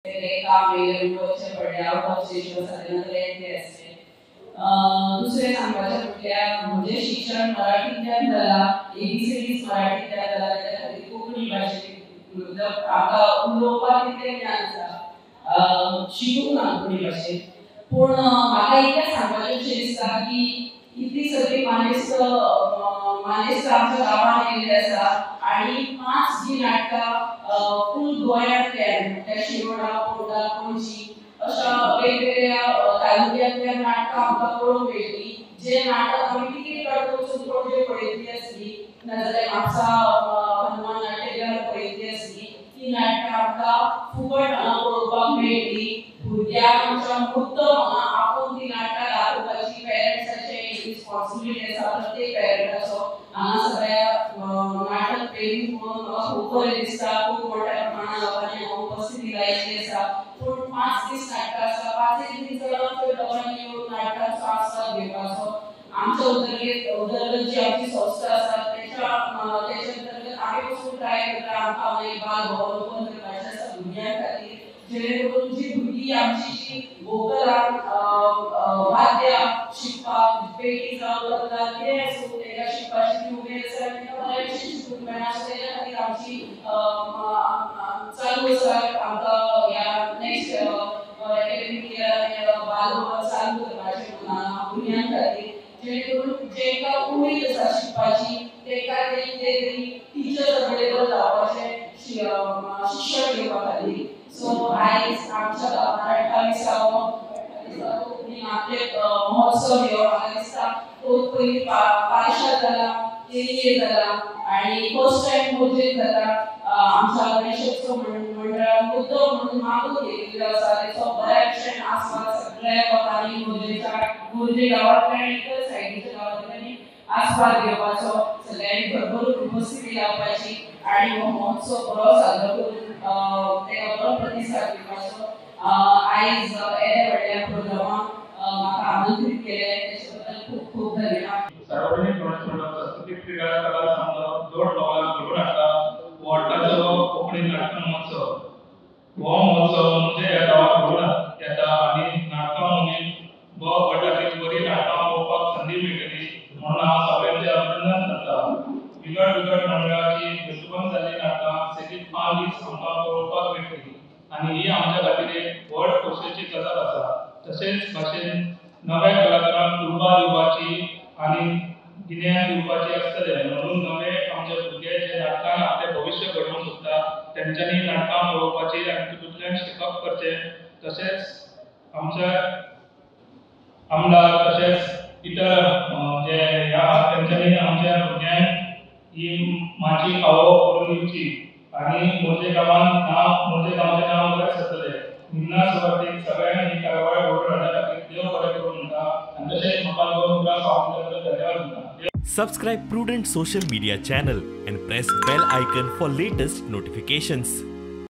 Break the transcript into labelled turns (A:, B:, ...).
A: काम येयलें म्हणून वचचें पडलें, आवट ऑफ स्टेशन आसा तेन्ना जाल्यार येतलें आसलें. दुसरें सांगपाचें म्हटल्यार म्हजें शिक्षण मराठींतल्यान जालां, एबीसीडीज मराठींतल्यान जालां, ताच्या खातीर कोंकणी भाशेक मतलब आमकां उलोवपाक तितलें ज्ञान आसा, शिकूंक ना कोंकणी भाशेक. पूण म्हाका इतलें सांगपाचें अशें दिसता की इतली सगळी मानेस्त मानेस्त आमच्या गांवांत येयल्ले आसा आनी 5 जी नाटकां फूल गोंयांतल्यान म्हटल्यार शिरोडा, पोंडा, पणजी अशा वेगवेगळ्या तालुक्यांतल्या नाटकां आमकां पळोवंक मेळटली. जे नाटक आमी तिकीट काडून वचून पणजे पळयतली आसली, नाजाल्यार म्हापसा हनुमान नाट्यगृहार पळयतली आसली, ती नाटकां आमकां फुकट हांगा पळोवपाक मेळटली. भुरग्यांक आमच्या मुद्दम हांगा आपोवन ती नाटकां दाखोवपाची पेरंट्साचे रिस्पॉन्सिबिलिटी आसा, प्रत्येक पेरंटाचो. हांगा सगळ्या नाटक प्रेमी म्हणून म्हाका खूब बरें दिसता, खूब मोठ्या प्रमाणात लोकांनी हांगा उपस्थिती लायिल्ली आसा. पूण 5 दीस नाटकां आसा, 5 दीस चडांत चड लोकांनी येवन नाटकांचो आस्वाद घेवपाचो. आमच्या उदरगत जी आमची संस्था आसा तेच्या अंतर्गत आमी पसून ट्राय करता आमकां एक बाल भवन ओपन करपाचें आसा भुरग्यां खातीर, जेणे करून जी भुरगीं आमची जी वोकलां वाद्यां शिकपाक, पेटी जावं तबला कितें आसूं तेका शिकपाची ती उमेद आसा आनी तेका बऱ्या भशेन शिकूंक मेळना. सो तेच्या खातीर आमची चालू आसा आमकां ह्या नेक्स्ट एकेडमीक इयरान बाल भवन चालू करपाचें म्हणून भुरग्यां खातीर, जेणे करून जेंकां उमेद आसा शिकपाची तेंकां ते कितें तरी टिचर्स अवेलेबल जावपाचें शिक्षण घेवपा खातीर. सो आयज आमच्या गांवांत 28वो कोंकणी नाट्य महोत्सव ह्यो म्हाका दिसता तो पयलीं पार्शा जाला, केरये जाला आनी फर्स्ट टायम मोरजेक जाता. आमच्या गणेशोत्सव मंडळान मुद्दम म्हणून मागून घेतिल्लो आसा, तेचो बऱ्या भशेन आस्वाद सगळ्या लोकांनी मोरजे गांवांतल्यान आनी इतर सायडीच्या गांवांतल्यान आस्वाद घेवपाचो, सगळ्यांनी भरभरून उपस्थिती लावपाची आनी हो महोत्सव बरो साजरो करून तेका बरो प्रतिसाद दिवपाचो. आयज येद्या व्हडल्या प्रोग्रामाक म्हाका आमंत्रीत केलें तेचे बद्दल खूब खूब धन्यवाद.
B: सार्वजनिक गणेश मंडळ सांस्कृतीक क्रिडा कला संघ जोड पावलां घडोवन हाडटा वॉर्डाचो कोंकणी नाटक महोत्सव. हो महोत्सव म्हणजे ह्या गांवांत घडोवन येता आनी नाटकां मुगीन व्हडली बरी नाटकां पळोवपाक संदी मेळटली म्हणून हांव सगळ्यांचें अभिनंदन करता. विंगड विंगड मंडळाची भेटवण जाल्ली नाटकां सेगीत 5 दीस आमकां पळोवपाक मेळटली आनी ही आमच्या खातीर एक व्हड खोशयेची गजाल आसा. तशेंच भाशेन नव्या कलाकारांक उर्बा दिवपाची आनी गिन्यान दिवपाची आसतलें म्हणून नवे आमचे भुरगे जे नाटकान आपलें भविश्य घडोवंक सोदता तेंच्यांनी नाटकां पळोवपाची आनी तितूंतल्यान शिकप करचें. तशेंच आमच्या आमदार तशेंच इतर जे ह्या तेंच्यांनी आमच्या भुरग्यांक ही माची फावो करून दिवची आनी मोरजे गांवान नांव, मोरजे गांवाचें नांव बरें जातलें. निमणा सुवातेक सगळ्यांनी ही कारवाय घडोवन हाडल्या खातीर देव बरें करूं म्हणटा आनी तशेंच म्हाका दोन उतरां सांगून धन्यवाद म्हणटा.
C: Subscribe Prudent Social Media channel and press bell icon for latest notifications.